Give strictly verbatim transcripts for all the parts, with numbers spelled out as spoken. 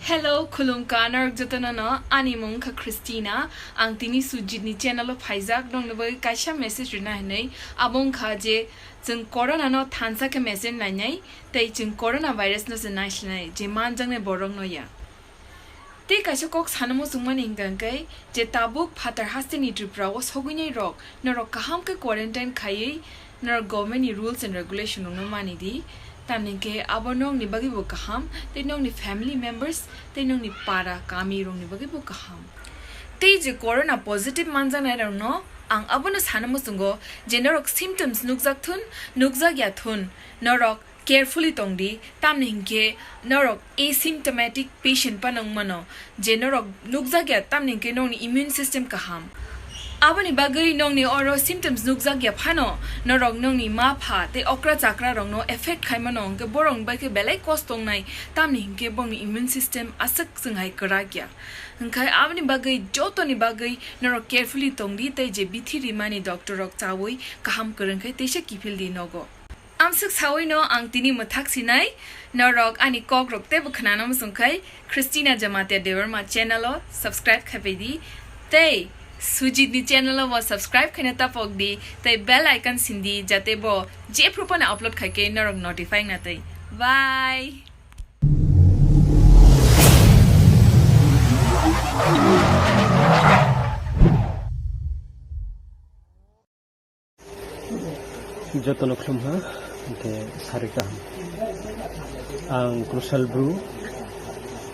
Hello, khulumkha norok jotono no, ani mung wngkha Christina. Ang tini Sujit ni channel o phaijak, nokni bagwi kaisa message rwna hinwi. Abo wngkha je chwng corona no thansa khe message nainai, tei chwng corona virus no se naisinai, je manjaknai borok no ya. Tei kaisa kok sana muchungmani hwnkha hwnkhe, je tabuk phatar hasteni Tripura o sogwinai rok, norok kaham khe quarantine khaiwi, norok government ni rules and regulation rokno mani di, tamni hwnkhe abo nokni bagwi bo kaham, tei nokni family members, tei nokni para kami rokni bagwi bo kaham. Tei je corona positive manjaknai rokno ang abono sana muchungo je norok symptoms nukjak thun, nukjak ya thun, norok carefully tong di, tamni hwnkhe norok asymptomatic patient phano wng mano, je norok nukjak ya, tamni hwnkhe nokni immune system kaham. Aboni bagwi nokni oro symptoms nukjak ya phano norok nokni ma pha tei okra chakra rokno affect khai mano, hwnkhe borokni bai khe belai kosto wngnai, tamni hwnkhe borokni immune system aswk chwng hai kwrak ya. Hwnkhe aboni bagwi jotoni bagwi norok carefully tong di tei je bithi rimani doctor rok chaui kaham kwrwng khe teisa kiphil di nogo. Amswk saui no ang tini mwthak sinai, norok ani kok rok teibo khwnana muchung khai Christina Jamatia Debbarma channel o subscribe khai pai di, tei Sujit ni channel o bo subscribe khaina tapok di, tei bell icon sin di, jate bo jephru phano upload khai khe norok notify na tei. Bye. Jotono khulumha, hwnkhe sarwi kaham. Ang Kusal Bru,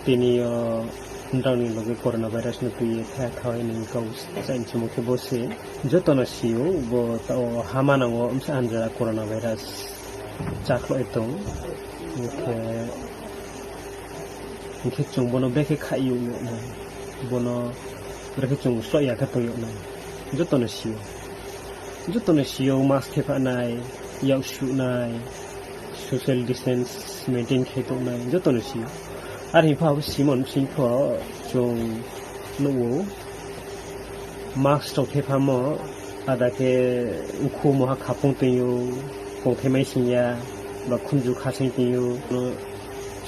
tini o nrangni logi corona virus no twi thaya thawai nini kau chaini chumui khe bo se. Jotono sio bo ta o hama nango wngsa anjara corona virus chakhwlai tong. Hwnkhe, hwnkhe chwng bono bekhe khai yoknai, bono bwrwkhe chwng sloh ya khe tong yoknai. Jotono sio. Jotono sio mask thephanai, yak suhnai, social distance maintain khai tongnai, jotono sio. Ar hwnpha abo simon singpho chwng nukgo. Mask rok thephamo, ada khe ukhu moha khapung tongyo, kongthai mai singya, ba khunju khasing tongyo, no,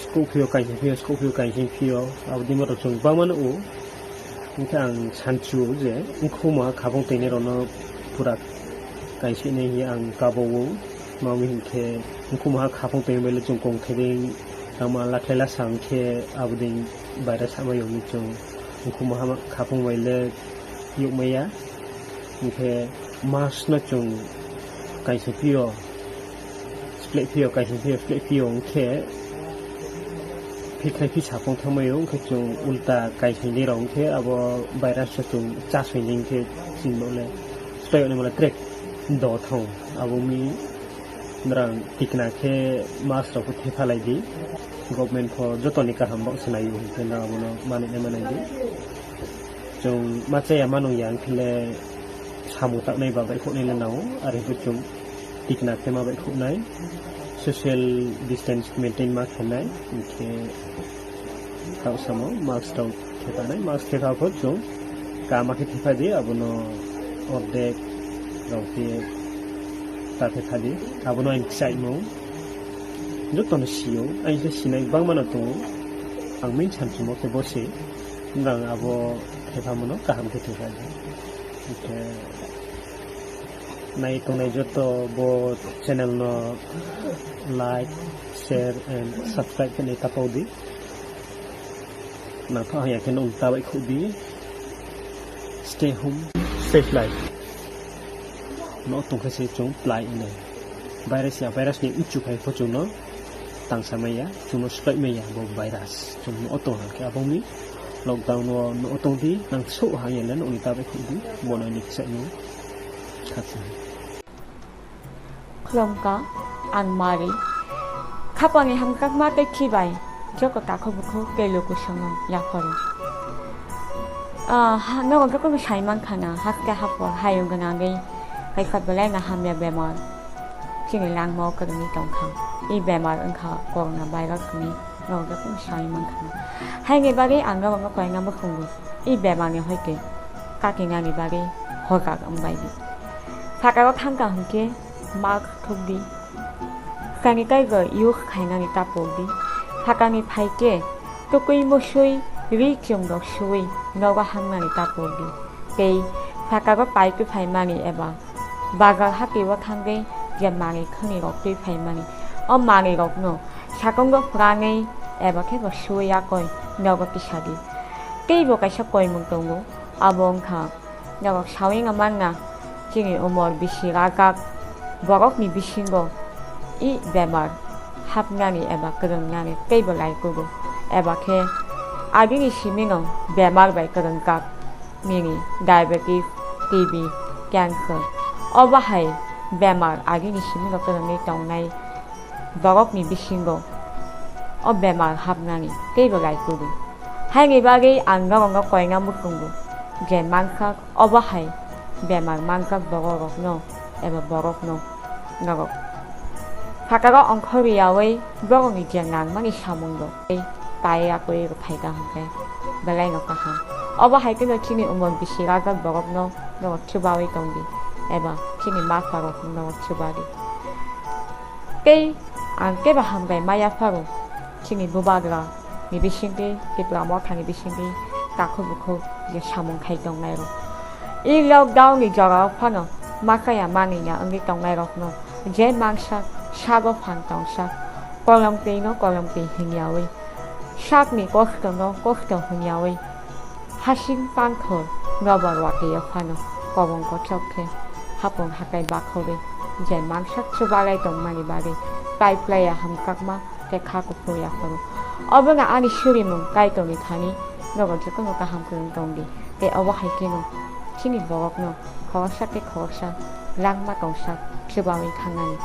scope phio kaisa phio, scope phio kaisa phio, abo dima rok chwng bangma nukgo. Hwnkhe ang sanchu je, ukhu moha khapung tongnai rokno pura kaisa nai hi ang kabo o, mami hinkhe ukhu moha khapung tongya bai le chwng kongthai ding, tamo lakhlai lasa hwnkhe abo ding baira sama yokni chwng. Ukhumo hama khapung bai le yokmaya. Hwnkhe mask no chwng kaisa phio, spleh phio, kaisa phio, spleh phio hwnkhe phikhai phi sapung thangmaio, hwnkhe chwng ulta kaisa ni rok hwnkhe abo virus no chwng chasoi ni hwnkhe chini bo le spleh ni mole trek do thang abo mi. Norok tikna khe mask rok bo thepha lai di. Government pho jotoni kaham bo se naio hwnkhe norok abono manwi nai manai di. Chwng ma chaya ma nung ya hwnkhe le samung taknai ba baihkhoknai le nao, are hwnkhe chwng tikna khe ma baihkhoknai, social distance maintain ma khenai, hwnkhe tao samo mask rok. Thepanai mask thepha pho chwng kama khe thepha di, abono ordek rok khe ta thepha di, abono ani kchaimung jotono sio, ani khe sinai bangmano tongo, ang main samchimo khe bo se, wngkha ang abo thepha mono kaham khe thepha di. Hwnkhe nai tongnai joto bo channel no like, share and subscribe khe nai tapok di. Nangkha haya khe nung tabai khuk di. Stay home, stay fly. No tongkhe se chwng plai wngnai. Virus ya, virus ni mchu phai pho chwngno tangsa maya, chwngno slai maya bo virus. Chwng no tong hangkhe aboni lockdown o no tong di, nang so haya le nungni tabai khuk di. Bono ni kisa no khachi. Khulumkha, ang Mari. Khapangni hamkrakma tei khibai, joko takhuk bukhuk tei lukusongno yapharo. Ah, ha, nogo jokhon sai mankha na, haste hapor hayung gwnangwi, kaikhwt belai no hamya bemar. Chini langmao kwrwngwi tongkha. I bemar wngkha corona virus hwnwi. Rok jokhon sai mankha. Haini bagwi ang norokno koina muchungo. I bemarni hoite katinani bagwi hojak wngbai di. Sakao thangkha hwnkhe mask thukdi. Sanitizer use khainani tapokdi. Sakani phaikhe Tukui musui ri chwng rok suwi nogo hamnani tapuk di. Tei sakaro pai twi phaimani eba bazar hati o thangwi je manwi khwnwi rok twi phaimani, o manwi rokno sakongo phwrangwi eba khe bo suwi yakoi nogo kisa di. Tei bo kaisa koimung tongo, abo wngkha norok sawi no manna, chini umor bisi rajak borokni bisingo i bemar hapnani eba kwrwngnani teibo lai kugo, eba khe agini simino bemar bai kwrwngjak nini diabetes, T B, cancer. Obo hai bemar agini simino kwrwngwi tongnai borokni bisingo o bemar hapnani teibo lai kugo. Haini bagwi ang norokno koina muchungo je mansak obo hai bemar manjak bororokno eba borokno norok phataro ongkhorwi yaui borokni je nangmani samungrok tei pai yakui rwphai ta hwnkhe belaino kaham. Obo hai kheno chini umor bisi rajak borokno norok chubaui tongdi eba chini mapharokno norok chubadi. Tei ang kebo hambai ma yapharo chini bubagra ni bisingtwi, Tipra Motha ni bisingtwi takhuk bukhuk je samung khai tongnai rok. I lockdown ni jora o phano ma kaya manwi ya wngwi tongnai rokno je mangsa sabo phan tongsa kolom twi no kolom twi hwnyaui sakni kosto no kosto hwnyaui hasing panthor nobar watwi o phano kobong kochok khe hapung hatai bakhorwi je mangsa chubalai tongmani bagwi tai phlaiya hamkakma tei kha kuphur yaphuru. Obono ani surimung Kaitorni thani nogo jotono kaham kwrwng tongdi. Tei obo hai kheno chini borokno khoroksa tei khoroksa langma tongsa chubaui thangnani.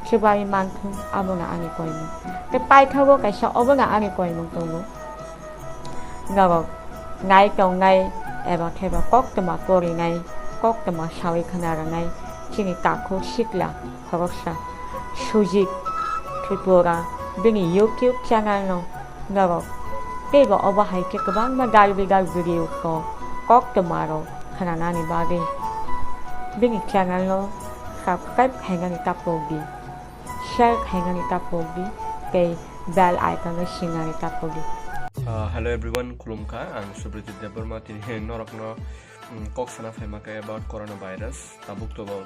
Chubaui manthung abono ani koimung. Tei paithago kaisa obono ani koimung tongo. Norok nai tongnai eba kheba koktwma porinai, koktwma saui khna rwnai chini takhuk sikla khoroksa Sujit Tripura bini YouTube channel no norok teibo obo hai khe kwbangma garbi garbi reel rok koktwma rok khnanani bagwi bini channel no subscribe khainani tapok di, share khainani tapok di tei bell icon no singnani tapok di. Uh, hello everyone, khulumkha, ang Subhajit Debbarma, tini norokno, mm, kok sana phaima khe about coronavirus. Tabuk to bo,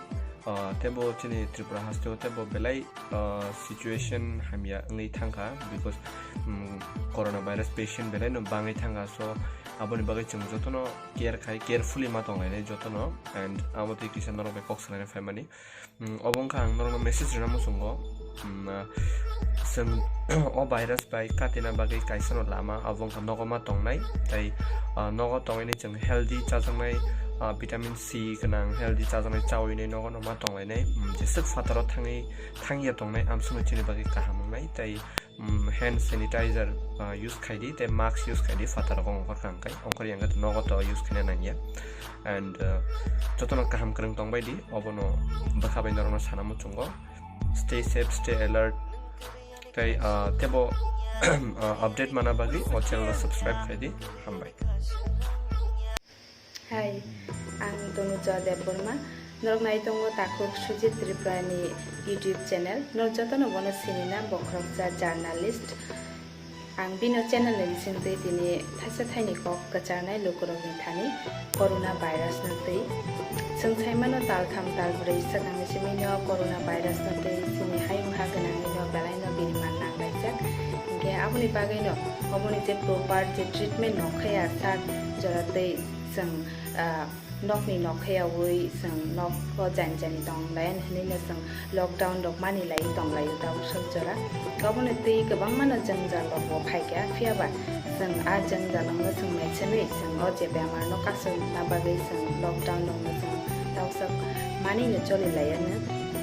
uh, tebo chini Tripura hasteo tebo belai, uh, situation hamya wngwi thangkha, because, mm, coronavirus patient belai no bangwi thangkha, so aboni bagwi chwng jotono care khai, carefully ma tonglainai jotono, and abo twi kisa norok bai kok sanani phaimani. Mm, obo wngkha ang norokno message rwna muchungo. Mm, ah, chwng o virus bai katina bagwi kaisano lama, abo wngkha nogo ma tongnai, tei, ah, nogo tongwini chwng healthy chajaknai, ah, vitamin C gwnang healthy chajaknai chawi hinwi nogo no ma tonglainai. Mm, jeswk phataro thangwi, thangya tongnai amsukno chini bagwi kaham wngnai, tei mm, hand sanitizer, ah, use khai di, tei mask use khai di, phataro kok ongkhor kha hwnkhe, ongkhor ya hwnkhe nogo to use khaina nangya. And, ah, jotono kaham kwrwng tongbai di, obono bwkha bai norokno sana muchungo. Stay safe, stay alert. Tei, ah, tebo, ah, update mana bagwi o channel no subscribe khai di. Hambai. Hai, ang Tanuja Debbarma. Norok nai tongo takhuk Sujit Tripura ni YouTube channel. Norok jotono bono sinina, bokhoroksa journalist. Ang bini channel ni bisingtwi tini thaisa thaini kok kwcharnai lukurokni thani corona virus no twi. Chwng saimano tal tham tal brwi swkangni simino corona virus no twi chini hayung ha gwnangni no belai no biriman nanglaijak. Hinkhe aboni bagwi no oboni je proper je treatment no khaya sak jora twi chwng, ah, nokni nok khayaui chwng nok o jani jani tong layan hinwi no chwng lockdown rok mani lai tong lai o tabuk sok jora. Obono twi kwbangma no jwngjal rok bo phaikha, phiya ba chwng a jwngjal rok no chwng naisingwi chwng o je bemar no kasui na bagwi chwng lockdown rok no chwng tabuk sok mani no choli lai ano.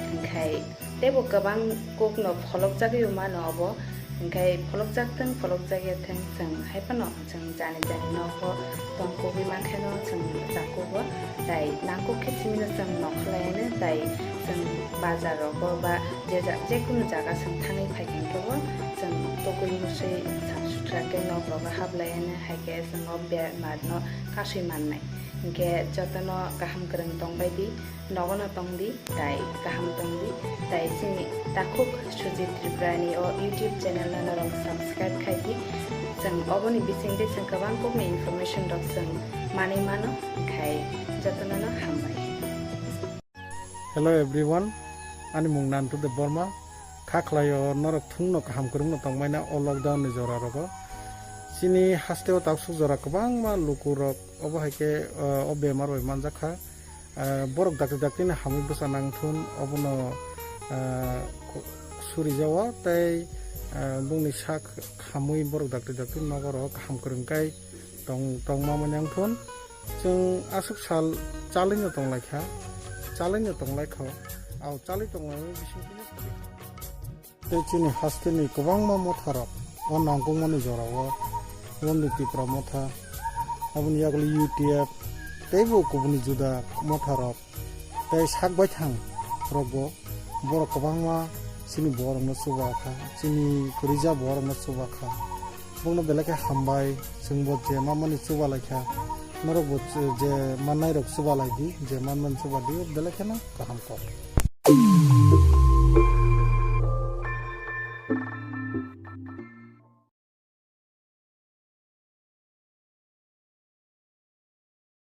Hinkhe teibo kwbang kok no pholok jagwi mano obo, hinkhe pholok jak thwng, pholok jak ya thwng, chwng hai phano chwng jani jani nogo tong kubui mankhe no chwng chakugo, tai nangkuk khe simi no chwng nokhlai ano, tai chwng bazar rogo ba je ja-, jekunu jaga chwng thangwi phaikhe bo chwng tokui musui sap sutra khe nok rogo haplai ano, hai khe chwng o bemar no kasui mannai. Hinkhe jotono kaham kwrwng tongbai di, nogono tongdi, tai kaham tongdi, tai chini takhuk Sujit Tripurani o YouTube channel no norok subscribe khai di, Oboni bisingtwi chwng kwbang kokni information rok chwng manwi mano, khai jotono no hambai. Hello everyone, ani mung Nantu Debbarma. Kha khlaio norok thungno kaham kwrwngno tongmaina o lockdown ni jora rogo. Chini hasteo taksuk jora kwbangma lukurok obo hai khe, uh, o bemar bai manjak kha. Ah, borok dakti dakti no hamwi bwsa nangthun, obono, ah, ko-, surijago tei, ah, bongni sak hamwi borok dakti dakti nogo rok kaham kwrwng kai tong, tongma manwi nangthun. Chwng aswk sal chalwi no tonglaikha, chalwi no tonglaikha, au chalwi tonglaimani bisingtwi no. Tei chini hasteni kwbangma motharok o nangkukmani jorao, Wandi Tipra motha, aboni yagulo U T F, teibo kubuni juda motharok, tei sak baithang rokbo borok kwbangma chini borokno chuba kha, chini kwrwija borokno chuba kha. Bongno belai khe hambai, chwngbo je mamani chuba laikha, norokbo je mannairok chuba laidi, je manmani chuba di, belai kheno kaham kok.